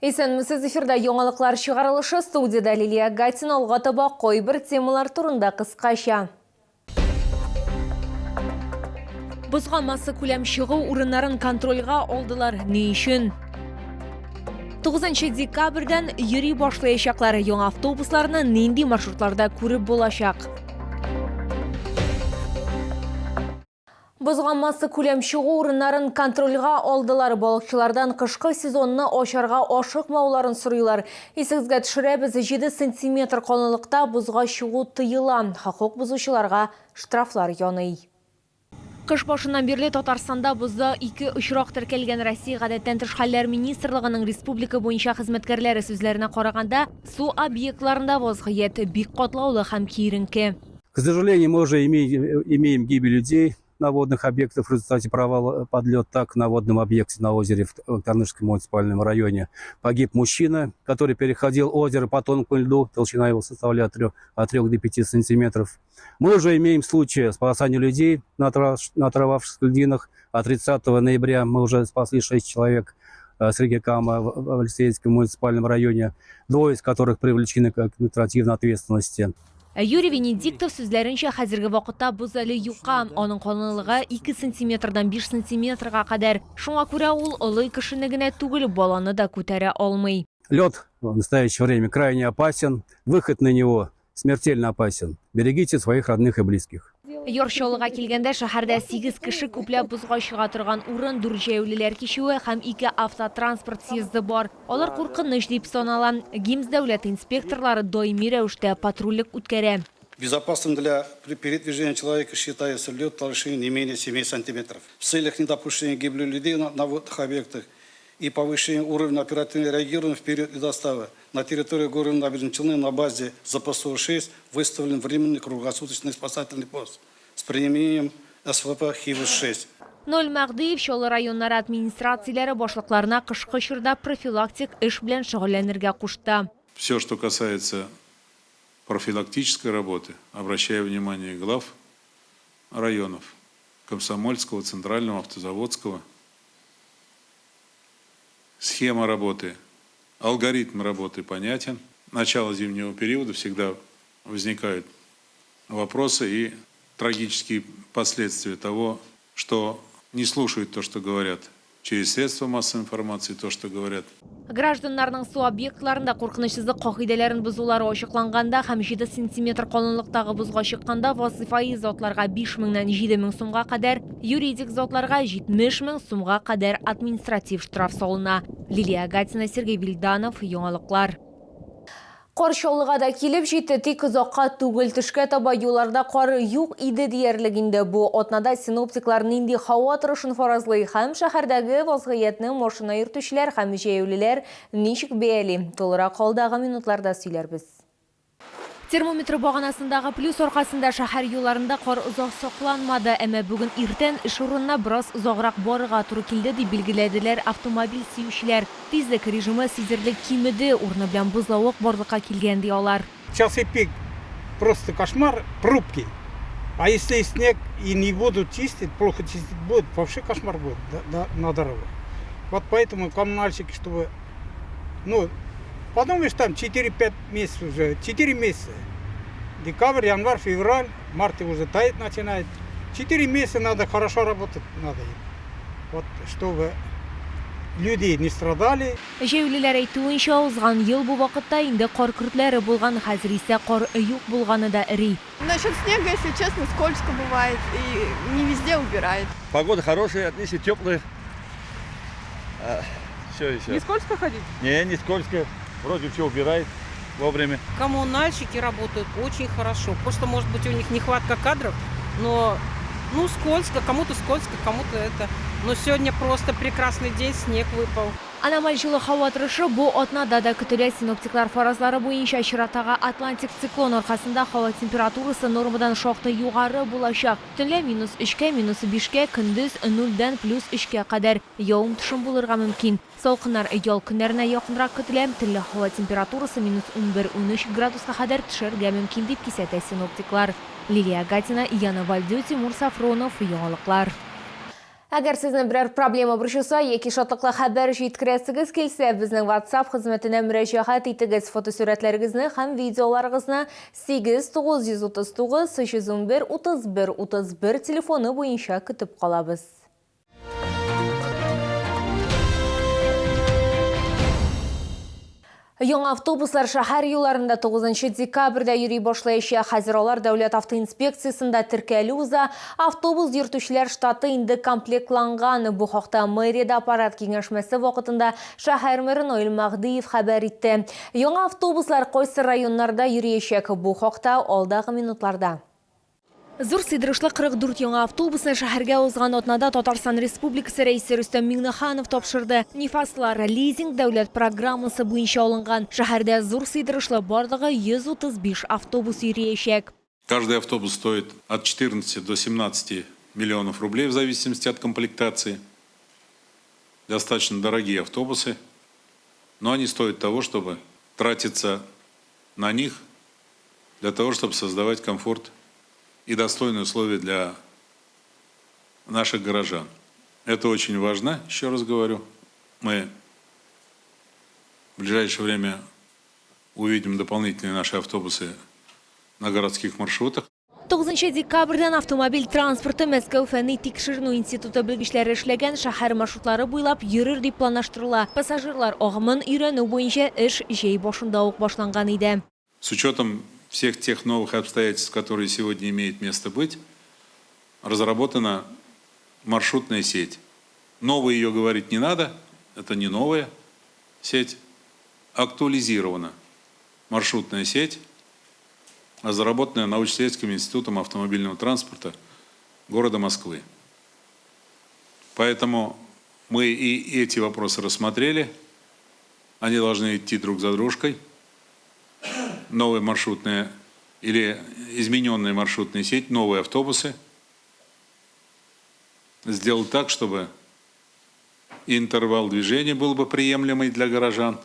Исәнмесез, эфирда яңалыклар чыгарылышы, студиядә Лилия Гатина. Алга таба кайбер темалар турында кыскача. Бозга массакүләм чыгу урыннарын контрольгә алдылар. Ни өчен? 9 декабрьдән йөри башлаячаклар. Яңа автобусларны нинди маршрутларда күреп булачак? Бозга массакүләм чыгу урыннарын контрольгә алдылар. Балыкчылардан кышкы сезонны ачарга ашыкмауларын сорыйлар. Исегезгә төшерәбез, 7 сантиметр калынлыкта бозга чыгу тыела. Хокук бозучыларга штрафлар яный. Кыш башыннан бирле Татарстанда бозда ике очрак теркәлгән. Россия Гадәттән тыш хәлләр министрлыгының республика буенча хезмәткәрләре сүзләренә караганда, су объектларында вазгыять бик катлаулы һәм киеренке. К сожалению, мы уже имеем гибель людей на водных объектах в результате провала под лед. Так, на водном объекте на озере в Актанышском муниципальном районе погиб мужчина, который переходил озеро по тонкому льду, толщина его составляла от 3 до 5 сантиметров. Мы уже имеем случаи спасания людей на оторвавшихся льдинах. А 30 ноября мы уже спасли 6 человек с реки Кама в Алексеевском муниципальном районе, двое из которых привлечены к административной ответственности. Ә Юрий Венедиктов сүзләренчә, хәзерге вакытта боз әле юка, аның калынлыгы 2 сантиметрдан 5 сантиметрга кадәр. Шуңа күрә ул олы кешене генә түгел, баланы да күтәрә алмый. Лед в настоящее время крайне опасен, выход на него смертельно опасен. Берегите своих родных и близких. Яр Чаллыга килгәндә, шәһәрдә сигез кеше күпләп бозга чыга торган урын, дүрт җәяүлеләр кичүе һәм ике автотранспорт съезды бар. Алар куркыныч дип санала. ГИМС дәүләт инспекторлары даими рәвештә патрульлек үткәрә. Безопасным для передвижения человека считается лед толщиной не менее семи сантиметров. В целях недопущения гибели людей на водных объектах и повышения уровня оперативного реагирования в период ледостава на территории города Набережные Челны на базе ЗПСО-6 выставлен временный круглосуточный спасательный пост с применением СВП «Хивус-6». Ноль Мәгъдиев Чаллы районнары администрацияләре башлыкларына кышкы чорда профилактик эш белән шөгыльләнергә кушты. Все, что касается профилактической работы, обращаю внимание глав районов Комсомольского, Центрального, Автозаводского, Схема работы, алгоритм работы понятен. Начало зимнего периода всегда возникают вопросы и трагические последствия того, что не слушают то, что говорят через средства массовой информации, то, что говорят. Гражданнарның су объектларында куркынычсызлык кагыйдәләрен бозулары ачыкланганда һәм 7 сантиметр калынлыктагы бозга чыкканда вазыйфаи затларга 5 меңнән 7 мең сумга кадәр, Юридик затларга 70 мең сумга кадәр административ штраф салына. Лилия Гатина, Сергей Вильданов, Яңалыклар. Кар Чаллыга да килеп җитте, тик озакка түгел. Төшкә таба юлларда кар юк иде диярлек инде. Бу атнада синоптиклар нинди һава торышын фаразлый һәм шәһәрдәге вазгыятьне машина йөртүчеләр һәм җәяүлеләр ничек бәяли? Тулырак алдагы минутларда сөйләрбез. Термометр баганасындагы плюс аркасында шәһәр юлларында кар озак сакланмады. Әмма бүген иртән эш урынына бераз озаграк барырга туры килде, дип билгеләделәр автомобиль сөючеләр. Тизлек режимы сизелерлек кимеде, урыны белән бозлавык барлыкка килгән, ди алар. Часы пик просто кошмар, пробки. А если снег и не будут чистить, плохо чистить будут, вообще кошмар будет на дорогах. Вот поэтому коммунальщики, чтобы, ну, подумаешь, там 4-5 месяцев уже, 4 месяца. Декабрь, январь, февраль, март уже таять начинает. 4 месяца надо хорошо работать, надо им. Вот, чтобы люди не страдали. Җәяүлеләр әйтүенчә, узган ел бу вакытта инде кар көртләре булган, хәзер исә кар юк булганы да эри. Насчет снега, если честно, скользко бывает и не везде убирает. Погода хорошая, отлично, теплая. А, все еще. Не скользко ходить? Не, не скользко. Вроде все убирает вовремя. Коммунальщики работают очень хорошо. Просто, может быть, у них нехватка кадров, но ну, скользко, кому-то скользко, кому-то это. Но сегодня просто прекрасный день, снег выпал. Аномаль җылы һава торышы бу атнада да көтелә. Синоптиклар фаразлары буенча, чираттагы атлантик циклон аркасында һава температурасы нормадан шактый югары булачак. Төнлә минус өчкә, минус бишкә, көндез нульдән плюс өчкә кадәр явым-төшем булырга мөмкин. Салкыннар ял көннәренә якынрак көтелә. Төнлә һава температурасы минус унбер-унөч градуска кадәр төшәргә мөмкин, дип кисәтә синоптиклар. Лилия Гатина, Яна Вальдё, Тимур Сафронов, Яңалыклар. Әгәр сезне берәр проблема борчыса яки шатлыклы хәбәр җиткерәсегез килсә, безнең WhatsApp хезмәтенә мөрәҗәгать итегез. Фотосурәтләрегезне һәм видеоларыгызны 8 939 311 31 31 телефоны буенча көтеп калабыз. Яңа автобуслар шәһәр юлларында 9 декабрьдә йөри башлаячак. Хәзер алар Дәүләт автоинспекциясендә теркәлү уза. Автобус йөртүчеләр штаты инде комплектланган. Бу хакта мэриядә аппарат киңәшмәсе вакытында шәһәр мэры Наил Мәһдиев хәбәр итте. Яңа автобуслар кайсы районнарда йөриячәк? Бу хакта алдагы минутларда. Зур сыйдырышлы 44 яңа автобусны шәһәргә узган атнада Татарстан Республикасы Рәисе Рөстәм Миңнеханов тапшырды. Нефаслар лизинг дәүләт программасы буенча алынган. Шәһәрдә зур сыйдырышлы барлыгы 135 автобус йөриячәк. Каждый автобус стоит от 14 до 17 миллионов рублей в зависимости от комплектации. Достаточно дорогие автобусы, но они стоят того, чтобы тратиться на них для того, чтобы создавать комфорт и достойные условия для наших горожан. Это очень важно, еще раз говорю. Мы в ближайшее время увидим дополнительные наши автобусы на городских маршрутах. 9 декабрьдән автомобиль транспорты Мәскәү фәнни тикшеренү институты белгечләре эшләгән шәһәр маршрутлары буйлап йөрер дип планлаштырыла. Пассажирлар агымын өйрәнү буенча эш җәй башында ук башланган иде. С учетом всех тех новых обстоятельств, которые сегодня имеют место быть, разработана маршрутная сеть. Новая ее говорить не надо, это не новая сеть, актуализирована маршрутная сеть, разработанная научно-исследовательским институтом автомобильного транспорта города Москвы. Поэтому мы и эти вопросы рассмотрели. Они должны идти друг за дружкой. Новая маршрутная или измененная маршрутная сеть, новые автобусы. Сделать так, чтобы интервал движения был бы приемлемый для горожан,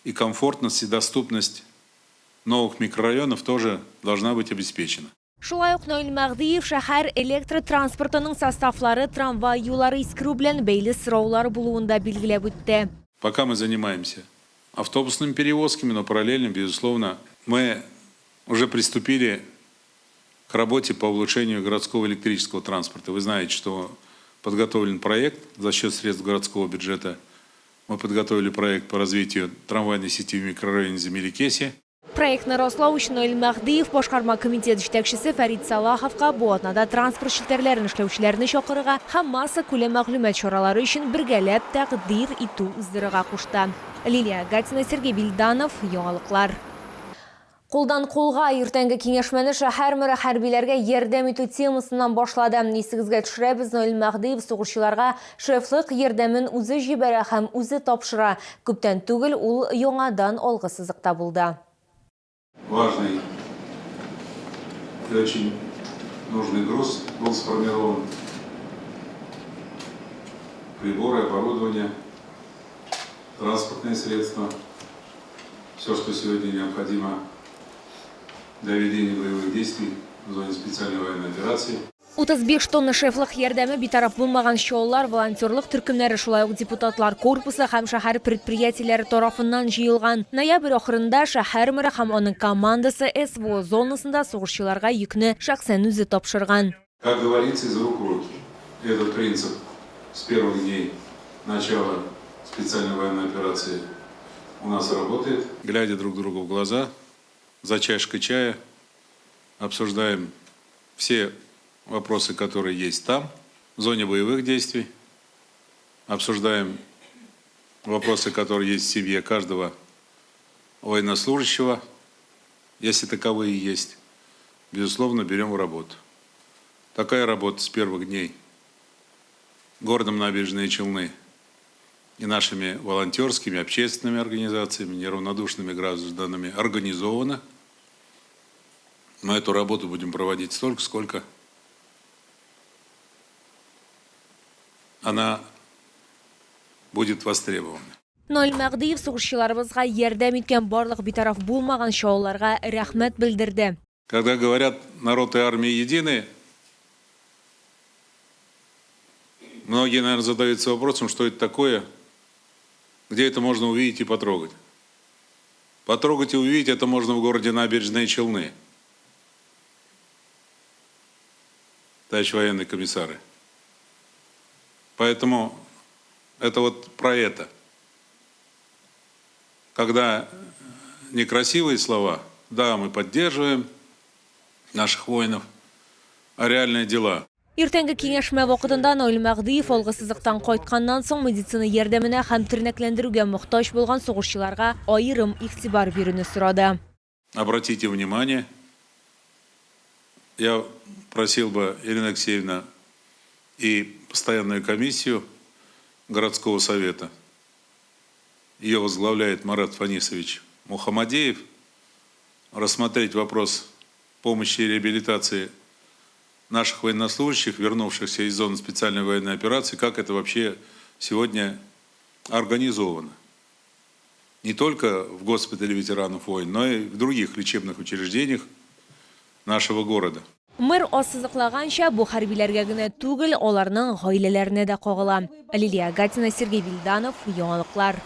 и комфортность и доступность новых микрорайонов тоже должна быть обеспечена. Шулай ук Наил Мәһдиев шәһәр электротранспортының составлары, трамвай юллары искерү белән бәйле сораулар булуын да билгеләп үтте. Пока мы занимаемся автобусными перевозками, но параллельно, безусловно, мы уже приступили к работе по улучшению городского электрического транспорта. Вы знаете, что подготовлен проект за счет средств городского бюджета. Мы подготовили проект по развитию трамвайной сети в микрорайоне Земелекеси. Проектны раслау өчен Наил Мәһдиев башкарма комитет җитәкчесе Фәрит Салаховка бу атнада транспорт челтәрләрен эшләүчеләрне чакырырга һәм массакүләм мәгълүмат чаралары өчен бергәләп тәкъдир итү уздырырга кушты. Лилия Гатина, Сергей Вильданов, Яңалыклар. Кулдан кулга иртәнге киңәшмәне шәһәр мэры хәрбиләргә ярдәм итү темасыннан башлады. Исегезгә төшерәбез, Наил Мәһдиев сугышчыларга шефлык ярдәмен үзе җибәрә һәм үзе тапшыра. Күптән түгел ул яңадан алгы сызыкта булды. Важный и очень нужный груз был сформирован. Приборы, оборудование, транспортные средства, все, что сегодня необходимо для ведения боевых действий в зоне специальной военной операции. 35 тонна шефлык ярдәме битараф булмаган чаллылар, волонтерлык төркемнәре, шулай ук депутатлар корпусы һәм шәһәр предприятиеләре тарафыннан җыелган. Ноябрь ахырында шәһәр мэры һәм аның командасы СВО зонасында сугышчыларга йөкне шәхсән үзе тапшырган. Как говорится, из рук в руки. Этот принцип с первых дней начала специальной военной операции у нас работает. Глядя друг другу в глаза, за чашкой чая обсуждаем все вопросы, которые есть там, в зоне боевых действий. Обсуждаем вопросы, которые есть в семье каждого военнослужащего, если таковые есть. Безусловно, берем в работу. Такая работа с первых дней городом Набережные Челны и нашими волонтерскими, общественными организациями, неравнодушными гражданами организована. Мы эту работу будем проводить столько, сколько она будет востребована. Наил Мәһдиев сугышчыларыбызга ярдәм иткән барлык битараф булмаган чаллыларга рәхмәт белдерде. Когда говорят, народ и армия едины, Многие, наверное, задаются вопросом, что это такое, где это можно увидеть и потрогать. Потрогать и увидеть это можно в городе Набережные Челны. Товарищ военные комиссары. Поэтому это вот про это. Когда некрасивые слова, да, мы поддерживаем наших воинов, а реальные дела. Иртәнге киңәшмә вакытында Наил Мәһдиев алгы сызыктан кайтканнан соң медицина ярдәменә һәм тернәкләндерүгә мохтаҗ булган сугышчыларга аерым игътибар бирүне сорады. Обратите внимание, я просил бы Ирину Алексеевну и постоянную комиссию городского совета, ее возглавляет Марат Фанисович Мухаммадеев, рассмотреть вопрос помощи и реабилитации наших военнослужащих, вернувшихся из зоны специальной военной операции, как это вообще сегодня организовано. Не только в госпитале ветеранов войн, но и в других лечебных учреждениях нашего города. Мэр ассызыклаганча, бу хәрбиләргә генә түгел, аларның гаиләләренә дә кагыла. Лилия Гатина, Сергей Вильданов, Яңалыклар.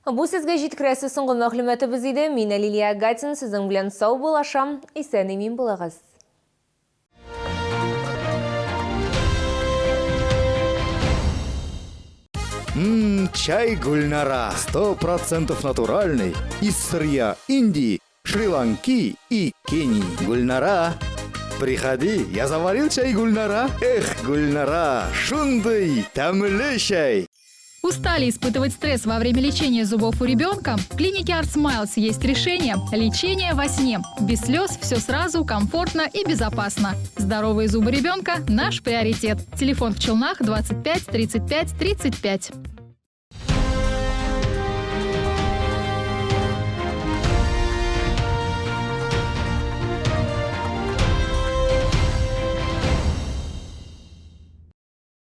Бу сезгә җиткерәсе соңгы мәгълүматыбыз иде. Мин Лилия Гатина сезнең белән саубуллашам. Исән-имин булыгыз. Чай Гульнара. 100% натуральный. Из сырья Индии, Шри-Ланки и Кении. Гульнара. Приходи, я заварил чай Гульнара. Эх, Гульнара, шундый, тәмле чәй. Устали испытывать стресс во время лечения зубов у ребенка? В клинике Art Smiles есть решение – лечение во сне. Без слез, все сразу, комфортно и безопасно. Здоровые зубы ребенка – наш приоритет. Телефон в Челнах 25 35 35.